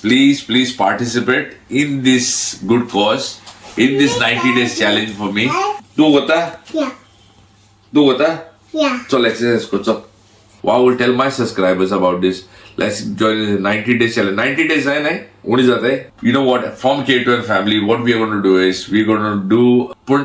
please please participate in this good cause, in this 90 days challenge for me. तूं करता? Yeah. तूं करता? Yeah. चल, एक्सरसाइज कर, चल. I will tell my subscribers about this. Let's join the 90 days challenge. 90 days आहे नाही उणी जाते. You know what? From K2N family, what we are going to do is we're going to do, पूण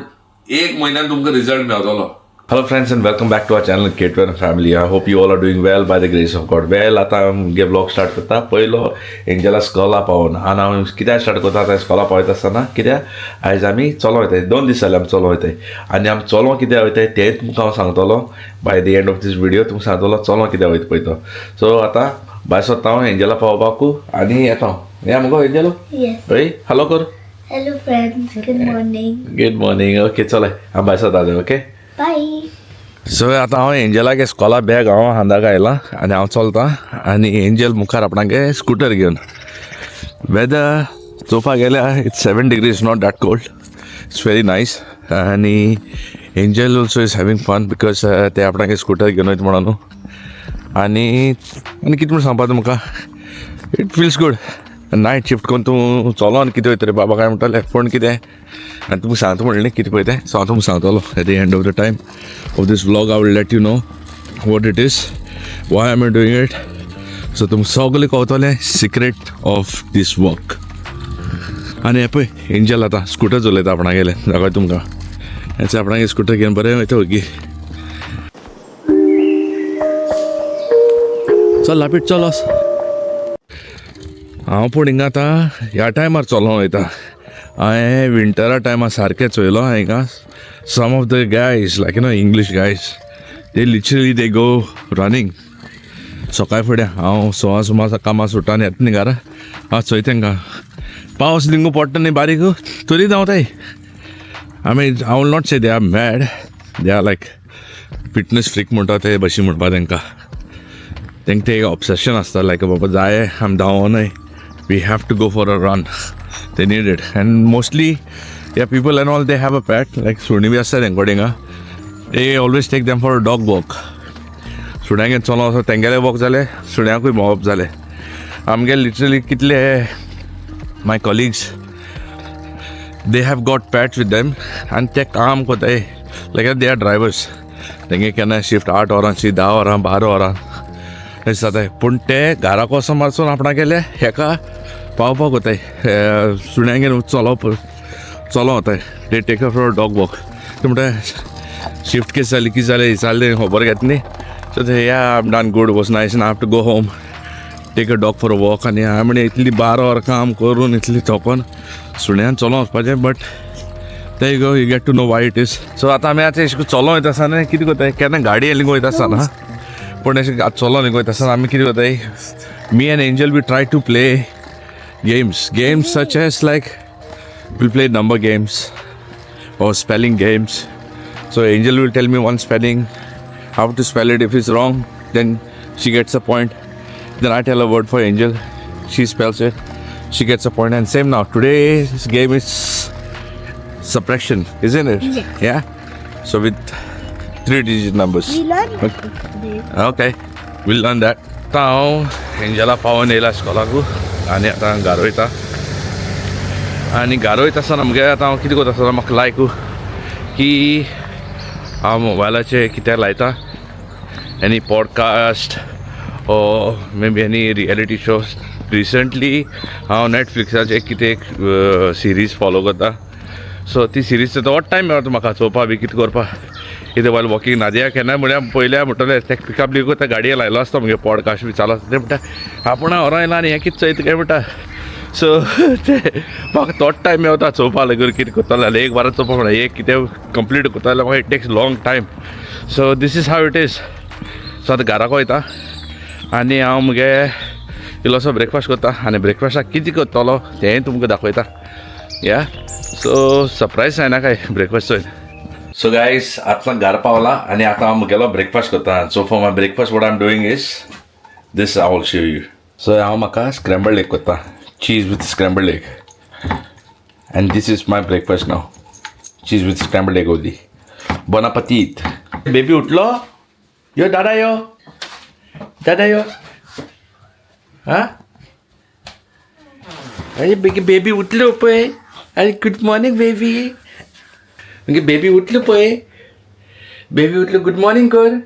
एक म्हयन्यान तुमकां रिजल्ट मेळटलो. Hello friends and welcome back to our channel K2N family. I hope you all are doing well by the grace of God. Well, आतां आमगे blog start करता पयलो Angela स्कॉला पावोन. आनी हांव कित्याक स्टार्ट करता आतां स्कॉला पावयता आसतना, कित्याक आयज आमी चलो वयताय. 2 दीस जाले आमी चलो वयताय आनी आमी चलो कित्याक वयताय तें तुमकां हांव सांगतलो. By the end of this video तुमकां सांगतलो चलो कित्याक वयता पळय तो. सो आतां भायर सोदता हांव एंजला पावोवपाकू आनी येता हांव. या मुगो एंजलो? Yes. हय, हॅलो कर. Hello friends. Good morning. Good morning. Okay, चल, हांव भायर सोदता. ओके. Bye. सो आतां हांव एंजलागे स्कॉला बॅग हांव हांदाक आयलां आनी हांव चलतां आनी एंजल मुखार आपणागे स्कुटर घेवन. वेदर चोवपाक गेल्यार it's 7 degrees, not that cold, it's very nice. आनी Angel also is having fun because ते आपणागे स्कुटर घेवन वयता म्हणून न्हू. आनी आनी कितें म्हूण सांगपा तुमकां, it feels good. Night shift करून तूं चलोन कितें वयता रे बाबा काय म्हणटले, पूण कितें आनी तुमकां सांगता म्हणलें न्ही कितें पळय तें. सो हांव तुमकां सांगतलो at the end of the time of this vlog. I will let you know what it is, why am doing it. So तुमकां सगळें कळतलें, सिक्रेट ऑफ दीस वर्क. आनी हें पळय, एंजल आतां स्कुटर चलयता आपणागेलें. दाखय तुमकां. हेचे आपणागे स्कुटर घेवन बरें वयता वगी. चल लापीट, चल वच. हांव पूण हिंगा आतां ह्या टायमार चलोन वयता. हांवें विंटरा टायमार सारकें चोयलो हिंगा, some of the guys, like English guys, they literally, they go running सकाळ फुडें. हांव सवा सुमार कामां सुट्टा आनी येता न्ही घरा, हांव चोयता तेंकां. पावस लिंगू पडटा न्ही बारीक तरी धांवताय. I mean, I will not say they are mad, they are like fitness freak म्हणटा ते भशेन म्हणपा तेंकां. तेंकां ते एक ऑब्सेशन आसता, लायक बाबा जाय आमी धांवोनय, we have to go for a run, they need it. And mostly, yeah, people and all, they have a pet, like सुणी बी आसता तेंचे कडेन हिंगा. They always take them for a dog walk. सुण्यांक चलो वचो, तेंगेले वॉक जालें, सुण्याकूय भोंवप जालें. आमगे लिटरली कितले my colleagues, they have got pets with them आनी ते काम कोताय. लायक they are drivers, तेंगे केन्ना शिफ्ट 8 वरांची, 10 वरां, 12 वरां अशें जाताय, पूण ते घराक वचोन मारचोन आपणागेले हेका पावपाक वताय, सुण्यांगेर चलोवप चलो वताय. They take a for dog walk. ते म्हणटा शिफ्ट कितें जाली, कितें जालें विचारलें, खबर घेता न्ही. सो ते, "Yeah, I'm done, good, was nice, I have to go home, take a dog for a walk." आनी हांवें म्हणलें, इतली 12 वरां काम करून इतली थकोन सुण्यान चलोन वचपाचें, but there you go, you get to know why it is. So आतां आमी आतां अशें चलोन वयता आसतना कितें करताय, केन्ना गाडी येयली वयता आसतना, पूण अशें चलोन वयता आसतना आमी कितें करताय, me and Angel, we try to play games, games such as like we'll play number games or spelling games. So Angel will tell me one spelling, how to spell it. If it's wrong, then she gets a point. Then I tell a word for Angel, she spells it, she gets a point. And same now. Today's game is subtraction, isn't it? Yeah. Yeah. So with three digit numbers. We learned today. Okay, we'll learn that. आतां हांव Angela पावोन येयला इस्कॉलाकू आनी आतां घरा वयता. आनी घरा वयता आसतना म्हगे आतां हांव कितें करता आसतना, म्हाका लायक की हांव मोबायलाचेर कितें लायता, any podcast or maybe any reality shows. Recently हांव नेटफ्लिक्साचेर कितें एक सिरीज फॉलो करता. सो ती सिरीज थोडो टायम मेळटा म्हाका चोवपा बी, कितें करपा कितें वायल वॉकिंग. नादिया केन्नाय म्हळ्यार पयल्या म्हणटलें, ते पिकअप बी करता, गाडये लायलो आसता, मुगे पॉडकास्ट बी चालू आसता. ते म्हणटा, आपूण व्हरोन येयला आनी हें कितें चोयता काय म्हणटा. सो ते म्हाका थोडो टायम मेवता चोवपा लागून. कितें करतलो जाल्यार एक बारा चोवपा म्हणल्यार, एक कितें कंप्लीट करता जाल्यार म्हाका it takes long time. So this is how it is. So आतां घराक वयता आनी हांव मुगे इल्लोसो ब्रेकफास्ट करता आनी ब्रेकफास्टाक कितें करतलो तेंय तुमकां दाखयता. या, सो सरप्रायज जायना काय ब्रेकफास्ट चोय. सो गायज, आतां घरा पावला आनी आतां हांव मुगेलो ब्रेकफास्ट करता. So for my breakfast, what I am doing is this, I will show you. So हांव म्हाका स्क्रॅम्बल्ड एग करता, cheese with scrambled egg, and this is my breakfast now, cheese with scrambled egg only. Bon appetit. Baby उठलो? यो दादा, यो दादा, यो. हा. अरे baby उठलो पळय. अरे गुड मॉर्निंग बेबी. म्हणजे बेबी उठलो पळय, बेबी उठलो, गुड मॉर्निंग कर.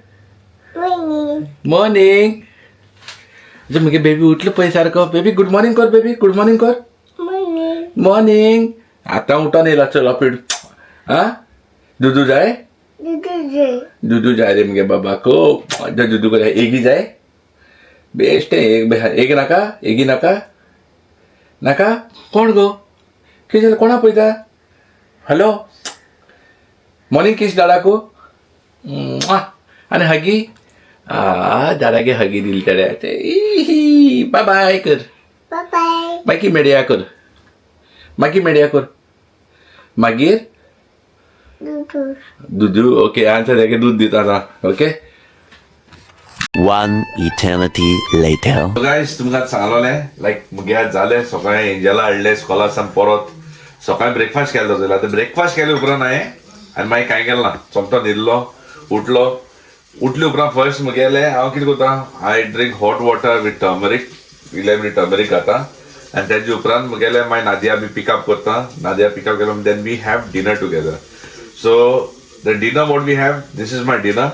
मॉर्निंग. म्हणजे बेबी उठलो पळय सारको. बेबी गुड मॉर्निंग कर, बेबी गुड मॉर्निंग कर. मॉर्निंग. आतां उठोन येयला चलो पीड. आं दुदू जाय, दुदू जाय रे मुगे बाबाको. दुदू कर एगी जाय बेश्टें. एक एक नाका, एगी नाका, नाका. कोण गो, कितें जालें, कोणा पळयता? हॅलो, मॉर्निंग किस दादाकू आनी हगी. आ दादागे हगी दिली तेणे. बाय बाय कर, मागीर मेडिया कर, मागीर मेडिया कर, मागीर दुदू. ओके, आन्सर तेगे दूध दिता ना. Okay. One eternity later. Guys, तुमकां सांगलोलें लायक मुगे जालें सकाळीं एंजला हाडलें स्कॉला सावन परत. सकाळीं ब्रेकफास्ट केलो जाल्यार आतां ब्रेकफास्ट केले उपरांत हांवें आनी मागीर कांय केलें ना. सोमतो न्हिदलो, उठलो. उठले उपरांत फर्स्ट मुगेलें हांव कितें करता, I drink hot water with turmeric, इल्लें बी टर्मरीक घाता आनी तेजे उपरांत मुगेलें मागीर नादिया बी पिकअप करता. नादिया पिकअप केलो, then we have dinner together. So the dinner what we have, this is my dinner.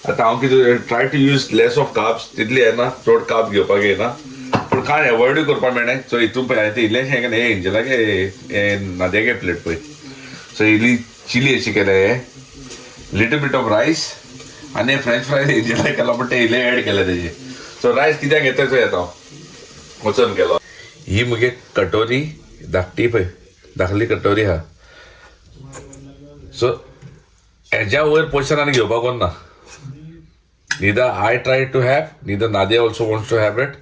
आतां हांव कितें try to use less of carbs. तितली येना, चड कार्ब घेवपाक येना, पूण कांय एवॉयडूय करपाक मेळना. सो हितून पळय हांवें तें इल्लेंशें हें केलें. हें एंजलागे, हें नाद्यागे प्लेट पळय. सो इल्ली चिली अशी केलें, हें लिटल बीट ऑफ रायस आनी फ्रेंच फ्रायज एंजलाक केला, पण ते इल्ले एड केले तेजे. सो रायस कित्याक घेता चोय. येता हांव वचोन केलो. ही मुगे कटोरी धाकटी पळय, धाकली कटोरी आहा. सो हेज्या वयर पोर्शन आनी घेवपाक ना. Neither I try to have, neither Nadia also wants to have it.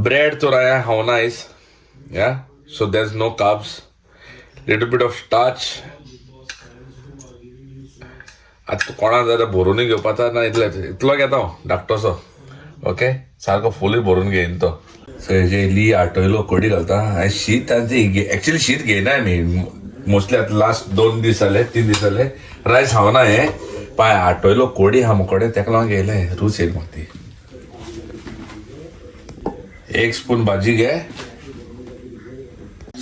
Bread to raya how nice. Yeah. So there's no carbs. Little bit of starch. आतां कोणा जाल्यार भरुनूय घेवपाचा ना. इतले इतलो घेता हांव धाकटोसो. ओके, सारको फुलूय भरून घेयन तो. सो हेजे इल्ली आटयलो कडी घालता. हांवें शीत आनी एक्चुली शीत घेयना आमी मोस्टली. आतां लास्ट 2 दीस जाले, 3 दीस जाले रायस खावना. हें पाय आटयलो कोडी आहा मुकोडे, तेका लागून घेयलें. रूच येयली म्हाका ती. एक स्पून भाजी घे.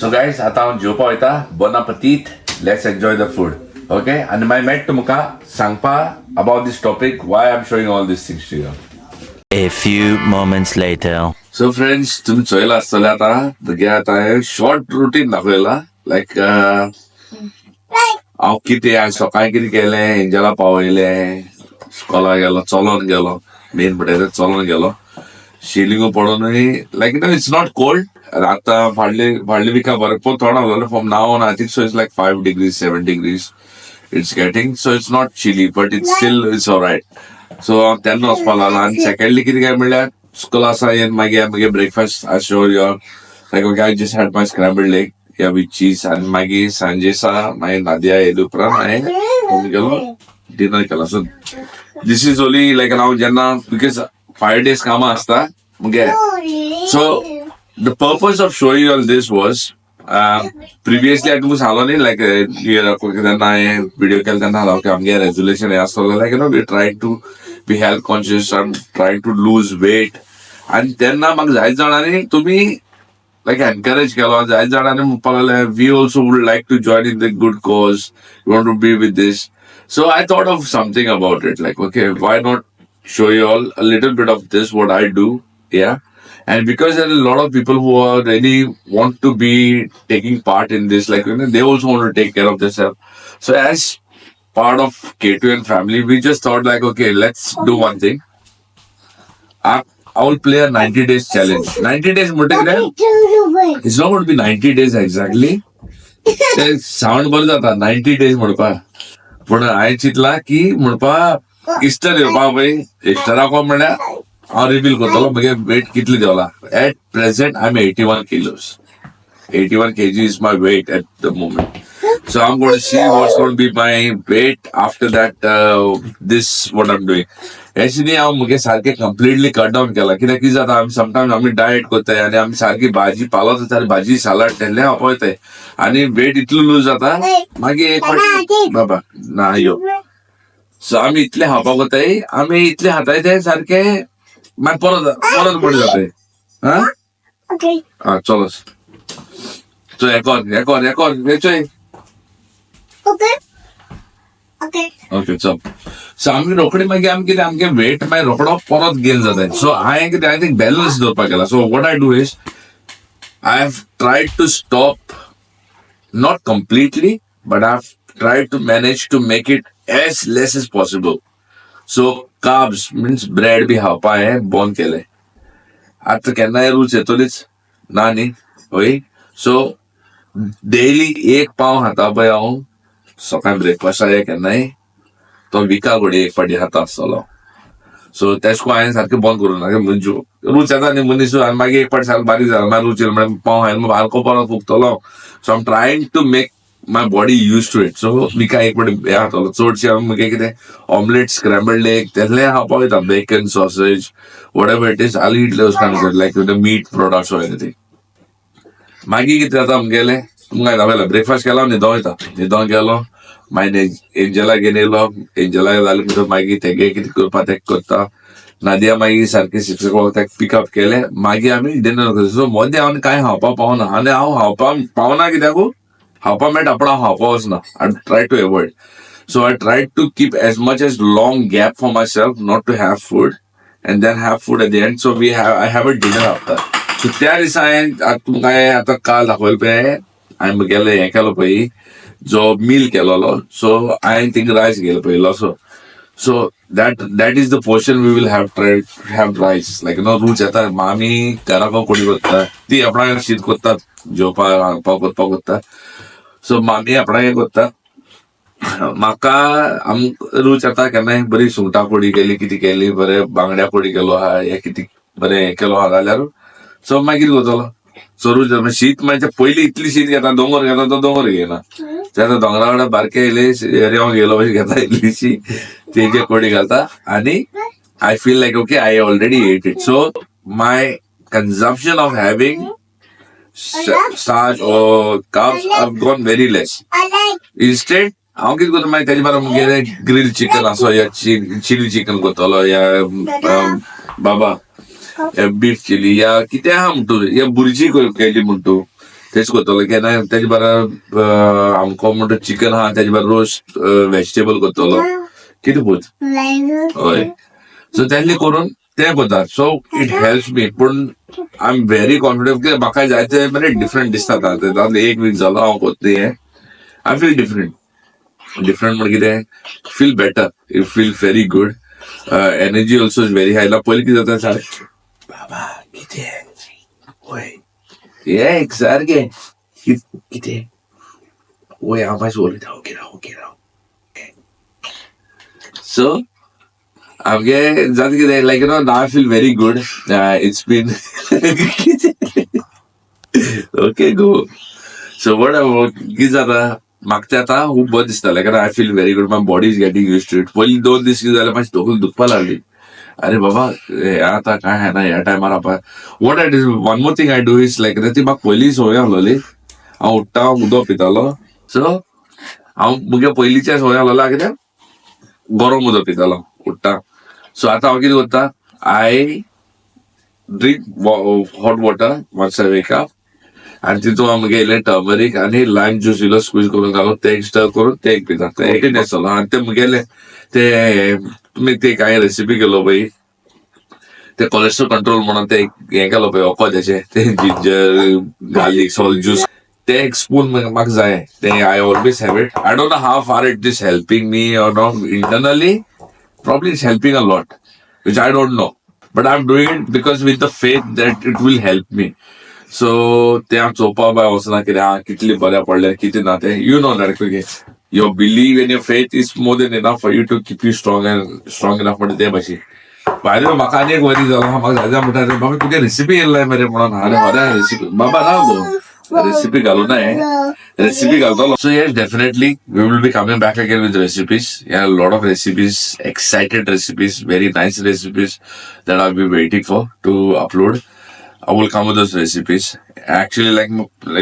सो गायज, आतां हांव जेवपा वयता. Bon appetit, let's enjoy the food. Okay, आनी मागीर मेळटा तुमकां सांगपा about this topic, why I am showing all this things to you. A few moments later. So friends, तुम्ही चोयला आसतले. आतां तुगे आतां हांवें शॉर्ट रुटीन दाखयला, लायक हांव कितें हांवें सकाळीं कितें केलें. एंजला पावयलें स्कॉला, गेलो, चलोन गेलो. मेन म्हणल्यार चलोन गेलो. शिलिंग पडोनूय like it's not cold आतां. फाडले फाडले विका बरें पण थोडो जालें. From now on I think so it's like 5 degrees, 7 degrees it's getting, so it's not chilly, but it's still it's alright. So हांव तेन्ना वचपाक लागलो. आनी सेकंडली कितें काय म्हणल्यार स्कूल आसा येवन मागीर मागीर breakfast I show you, like, okay, I just had my scrambled egg, yeah, with cheese. आनी मागीर सांजेसा मागीर नादिया येयले उपरांत हांवें गेलो, डिनर केला. So this is only like हांव जेन्ना, because 5 days कामां आसता मुगे. So the purpose of showing all this was, previously हांवें तुमकां सांगलो न्ही, लायक न्यू इयराक तेन्ना हांवें व्हिडिओ केलो तेन्ना सांगलो की आमगे रेजोल्युशन हें आसतलो, like we try to be health conscious, I am trying to lose weight. आनी तेन्ना म्हाका जायत जाणांनी तुमी लायक एनकरेज केलो. जायत जाणांनी म्हणपाक लागले, we also would like to join in the good cause, you want to be with this. So I thought of something about it, like, okay, why not show you all a little bit of this, what I do, yeah. And because there are a lot of people who are really want to be taking part in this, like, they also want to take care of themselves. So as part of K2N family, we just thought like, okay, let's do one thing. I will play a 90 days challenge. 90 days म्हणटा कितें, it's not going to be 90 days exactly. ते sound बरें जाता 90 days म्हणपा, पूण हांवें चिंतला की म्हणपा इस्टर येवपा पळय, इस्टराक म्हणल्यार हांव रिवील करतलो म्हगे वेट कितले देंवला. At present I am 81 kilos. 81 kg is my weight at the moment. So I'm going to see what's going to be my weight after that. This what I'm doing. अशें न्ही, हांव मुगे सारकें completely cut down केला. कित्याक कितें जाता, आमी समटायम्स आमी डायट करताय आनी आमी सारकी भाजी पालोच आनी भाजी सालाड तेन्ना खावपा वयताय आनी वेट इतलो लूज जाता मागीर एक फावटी बाबा ना यो. सो आमी इतले खावपाक वताय, आमी इतले खाताय ते सारके, मागीर परत परत मोड जाताय. हा. Okay. आं चलो. चल, हें कर, हें कर, हें कर, हें चोय. Okay. Okay. Okay, चल. सो आमी रोखडी मागीर आमी कितें, आमगे वेट मागीर रोखडो परत गेन जाता. सो हांवें कितें, हांवें बॅलन्स दवरपाक गेला. So what I do is I have tried to stop, not completely, but I have tried to manage to make it as less as possible. So carbs means bread बी खावपा हांवें बंद केलें. आतां केन्नाय रूच येतलीच ना न्ही, हय. सो डेली एक पाव खाता पळय हांव सकाळी ब्रेकफास्टाक, केन्नाय तो विका घडये एक फावटी खाता आसतलो. सो तेश को हांवें सारकें बंद करूं ना. रूच येता न्ही मनीस, आनी मागीर एक फावट सारको बारीक जाला, मागीर रूच येयलो म्हळ्यार पाव हांवें सारको परत फुगतलो. So I'm trying to make my body used to it. So विका एक फावटी हें खातलो. चडशें हांव मुगे कितें ऑमलेट, स्क्रॅम्बल्ड एग तेसलें खावपाक वयता, bacon, sausage, whatever it is, I eat those kind, like the meat products or anything. मागीर कितें जाता आमगेलें, तुमकां दाखयला, ब्रेकफास्ट केला, न्हिदों वयता. न्हिदों गेलो, मागीर एंजला घेवन येयलो. एंजला जालें म्हणटकीर मागीर तेगे कितें करपा तें करता. नादिया मागीर सारकें 6 o'clock ताका पिकअप केलें, मागीर आमी डिनर करता. सो मदें हांव कांय खावपाक पावना. आनी हांव खावपाक पावना कित्याकू खावपा मेळटा पूण हांव खावपा वचना. I try to avoid. So I try to keep as much as long gap for myself not to have food and then have food at the end. So we have I have a dinner after. So त्या दिसा हांवें आतां तुमकां हांवें आतां काल दाखयलें पळय, हांवें म्हगेलें हें केलो पळय, जो मील केलोलो. सो हांवें थिंगा रायस घेयलो पळय इल्लोसो. So that is the portion we will have, try have rice, like no रूच येता. आमी घराको कोडी करता, ती आपणाक शीत करतात, जेवपाक रांदपाक करपाक करता. सो मामी आपणाक करता. म्हाका आम रूच येता केन्नाय बरी सुंगटां कोडी केली, कितें केली, बरें बांगड्या कोडी केलो आहा, हें कितें बरें हें केलो आहा जाल्यार सो मागीर करतलो. सो रूच येता. शीत मागीर पयलीं इतली शीत घेता, दोंगर घेता, तो दोंगर घेयना. ते आतां दोंगरा वांगडा बारके येयले, रेंव घेयलो कशें घेता, इल्लीशी तेजे कोडी घालता आनी I feel like, okay, I already ate it. So my consumption of having starch or carbs have gone very less. Instead हांव कितें करता मागीर तेजे बरोबर मुगेलें ग्रील चिकन आसो या चिली चिकन करतलो या बाबा बीफ चिली या कितें आहा म्हण तूं, या बुर्जी केली म्हण तूं, तेच करतलो केन्ना. तेजे बरोबर आमको म्हणटा चिकन आहा, तेजे बरोबर रोस्ट वेजिटेबल करतलो. कितें पूत? हय, सो तेसले करून तें करता. So it helps me. पूण I am very confident की म्हाका जाय ते बरें डिफरंट दिसता. आतां एक वीक जालो हांव करता हें. I feel different. Different म्हणजे कितें, feel better, you feel very good, energy also is very high. पयलीं कितें जाता सारकें, बाबा कितें, वय हे एक सारकें कितें, वय हांव मातशें उलयता, ओके राव, ओके राव. सो आमगे जाता कितें, like I feel very good. It's been okay, go. So what कितें जाता म्हाका तें आतां खूब बरें दिसता. Like I feel very good, my body is getting used to it. पयलीं 2 दीस कितें जालें, मातशें तकली दुखपा लागली. अरे बाबा, हे आतां कांय जायना ह्या टायमार. आपा what I do, one more thing I do is like ती म्हाका पयलीं संवय आसलोली, हांव उठ्ठा, उदक पितालो. सो हांव मुगे पयलींचे संवय आसलोला कितें, गरम उदक पितालो उठ्ठा. सो आतां हांव कितें करता, I drink hot water once I wake up आनी तितून हांव मुगे इल्लें टर्मरीक आनी लायम ज्यूस इल्लो स्क्वीज करून घालून ते स्टर करून ते एक पिता. ते एक आसतलो. आनी ते मुगेले ते तुमी ते कांय रेसिपी केलो पळय, ते कोलेस्ट्रॉल कंट्रोल म्हणून ते हें केलो पळय, वखदाचें ते जिंजर गार्लीक सॉल्ट ज्यूस, ते एक स्पून म्हाका जाय. ते I always have it. I don't know how far it is helping me or not internally. Probably it's helping a lot, which I don't know. But I'm doing it because with the faith that it will help me. So ते हांव चोवपा बाय वचना कितें आहा, कितले बऱ्या पडले, कितें ना तें. You know that your believe and your faith is more than enough for you to keep you strong and strong enough म्हणटा ते भाशेन. बाय म्हाका आनी एक वरी जालो. म्हाका जाय म्हणटा, बाबा तुगे रेसिपी येयल्लाय मरे म्हणून. अरे बरें रेसिपी बाबा ना गो, रेसिपी घालूं ना, रेसिपी घालतलो. So yes, definitely we will be coming back again with recipes. Yeah, lot of recipes, excited recipes, very nice recipes that I'll be waiting for to upload. I will come with those recipes. Actually, like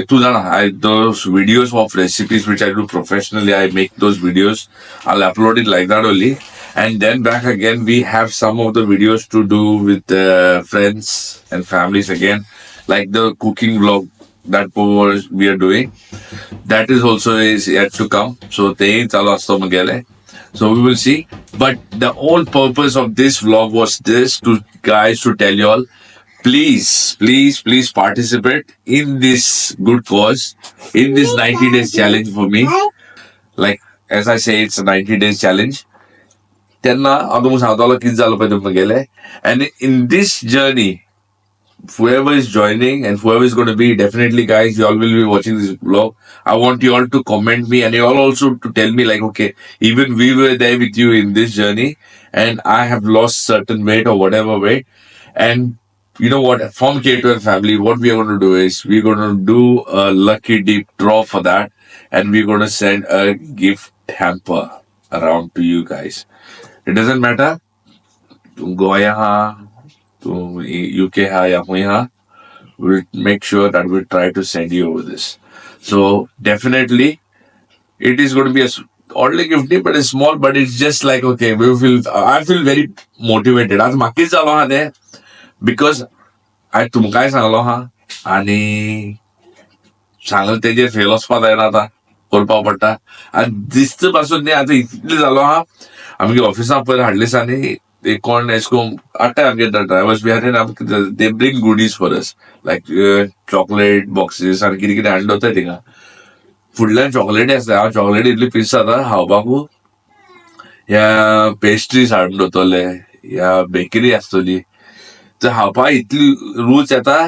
तूं जाणा, I those videos of recipes which I do professionally, I make those videos. I'll upload it like that only. And then back again, we have some of the videos to do with friends and families again. Like the cooking vlog that we are doing, that is also is yet to come. So तेय चालू आसता म्हगेले. So we will see. But the whole purpose of this vlog was this to guys to tell you all, please, please, please participate in this good cause, in this 90 days challenge for me. Like as I say, it's a 90 days challenge. तेन्ना हांव तुमकां सांगतलो कितें जालें पळय तुमकां गेले. And in this journey, whoever is joining and whoever is going to be, definitely guys, you all will be watching this vlog. I want you all to comment me and you all also to tell me like, okay, even we were there with you in this journey and I have lost certain weight or whatever weight. And you know what, from K12 family, what we are going to do is we're going to do a lucky deep draw for that, and we're going to send a gift hamper around to you guys. It doesn't matter तूं गोंया आहा, तूं UK आहा या खंय आहा, we'll make sure that we try to send you over this. So definitely it is going to be a oddly gift, but it's small, but it's just like, okay, we feel, I feel very motivated. आज म्हाका कितें जालो आहा तें, because हांवें तुमकांय सांगलो आहा आनी सांगलें तेजेर फेल वचपा जायना, आतां करपाक पडटा. आनी दिसता पासून न्ही, आतां इतलें जालो आहा, आमगे ऑफिसां पयर हाडले दिसांनी ते कोण एशे करून हाडटा, आमगे ड्रायवर्स बी आहा न्ही, they bring goodies for us, like chocolate boxes आनी कितें कितें हाडून दवरताय थिंगा. फुडल्यान चॉकलेटी आसता. हांव चॉकलेटी इतली पिस जाता खावपाकू. या पेस्ट्रीज हाडून दवरतले या बेकरी आसतली, तर खावपाक इतली रूच येता.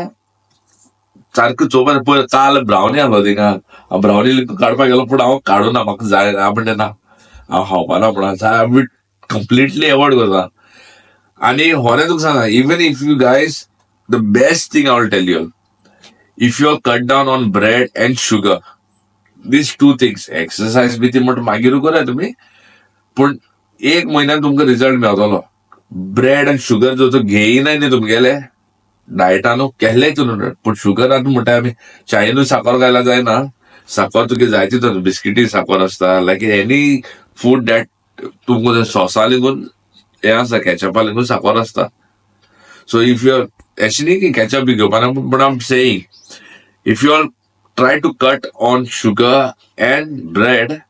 सारको चोवपा पळय, काल ब्रावनी आहलो थिंगा. हांव ब्रावनी काडपाक गेलो पूण हांव काडूना, म्हाका जाय हांव म्हणलें ना, हांव खावपाना म्हणून हांव कंप्लिटली एवॉयड करता. आनी होरें तुका सांगा, even if you guys, the best thing I will tell you, if you cut down on bread and sugar, these two things, exercise बी ती म्हणटा मागीर करा तुमी, पूण एक म्हयन्यान तुमकां रिजल्ट मेळटलो. ब्रेड आनी शुगर जर तूं घेयना न्ही तुमगेले डायटानू केल्लेय तूं, पूण शुगर आतां म्हणटा आमी चायेनूय साकर घायला जायना. साकर तुगे जाय तितू, बिस्किटी साकर आसता, लायक एनी फूड that तुमकां सॉसा लेगून हें आसता, केचपा लेगून साकर आसता. सो if you अशें न्ही की केचप बी घेवपा ना, but I'm saying, if you all try to cut on sugar and bread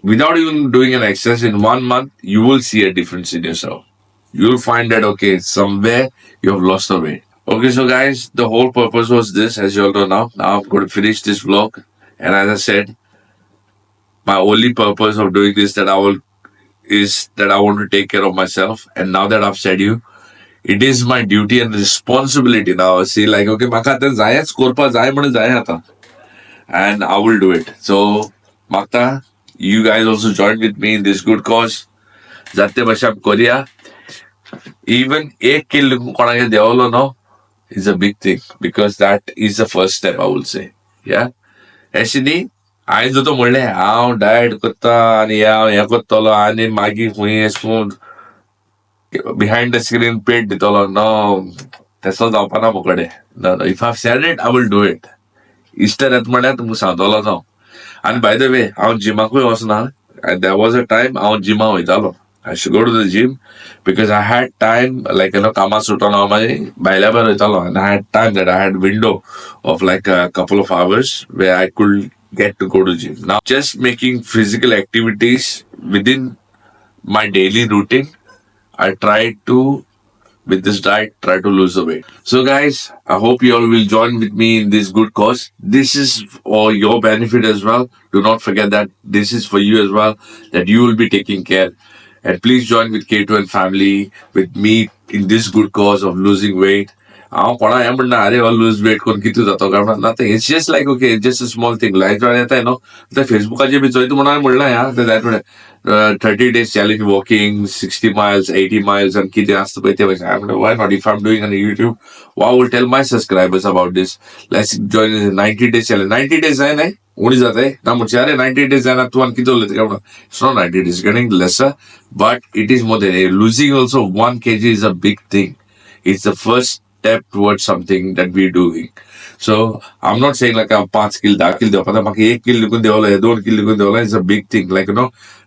without even doing an exercise, in one month you will see a difference in yourself. You'll find that, okay, somewhere you have lost the weight. Okay, so guys, the whole purpose was this, as you all know now. Now I'm going to finish this vlog, and as I said, my only purpose of doing this that I will is that I want to take care of myself. And now that I've said you, it is my duty and responsibility now. See, like, okay, म्हाका आतां जायच, करपा जाय म्हणून जाय आतां, and I will do it. So मागता you guys also join with me in this good cause. जाते भाशेन आमी करुया. इवन एक किल कोणागे देंवलो न्हू is a big thing, because that is the first step, I will say. Yeah, अशें न्ही, हांवें जो तो म्हणलें हांव डायट करता आनी हांव हें करतलो आनी मागीर खंय अशें करून बिहायंड the screen पेट दितलो, नो, तसो जावपा ना म्हजे कडेन. If I said it, I will do it. Easter येता म्हळ्यार तुमकां सांगतलो हांव. आनी बाय the way, हांव जिमाकूय वचना. There was a time हांव जिमा वयतालो. I used to go to the gym because I had time, like कामां सुटोन हांव मागीर भायल्या भायर वयतालो and I had time, that I had window of like a couple of hours where I could get to go to gym. Now, just making physical activities within my daily routine, I try to, with this diet, try to lose the weight. So guys, I hope you all will join with me in this good cause. This is for your benefit as well. Do not forget that this is for you as well, that you will be taking care. And please join with K2N family, with me in this good cause of losing weight. हांव कोणा हें म्हणना, अरे हो lose weight करून कितें जातो काय म्हणा. Nothing. It's just like, okay, just a small thing. लायक येता न्हू आतां फेसबुकाचेर बी चोयता म्हणून हांवें म्हणलां ह्या जायत म्हणलें, 30 days challenge, walking 60 miles, 80 miles आनी कितें आसता पळय तें भशेन. हांवें म्हणलें, why not? If I am doing on YouTube, I will tell my subscribers about this. Let's join 90 days challenge. 90 days जाय न्हय, उणी जाताय ना म्हणचे, अरे 90 डेज जायना, तूं आनी कितें उलयता काय म्हणून. It's not 90 days, getting lesser, but it is more than losing. Also, 1 kg is a big thing. It's the first step towards something that we're doing. So I am not saying like हांव 5 कील 10 कील देंवपा. म्हाका 1 कील देखून देंवलो, हे 2 कील देखून देंवलो, it's a big thing. Like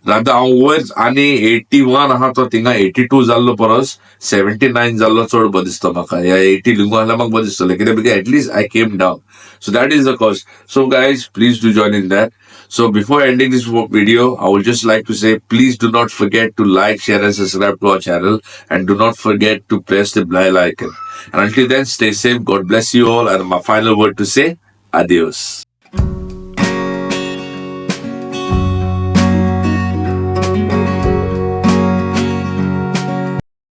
rather हांव वयर आनी 81 आहा तो थिंगा 82 जाल्लो परस 79 जाल्लो चड बरो दिसता म्हाका. ह्या 80 लिंगू जाल्यार म्हाका बरें दिसतलें कित्याक, because at least I came down. So that is the cause. So guys, please do join in that. So before ending this video, I would just like to say, please do not forget to like, share and subscribe to our channel, and do not forget to press the bell icon. And until then, stay safe. God bless you all. And my final word to say, adios.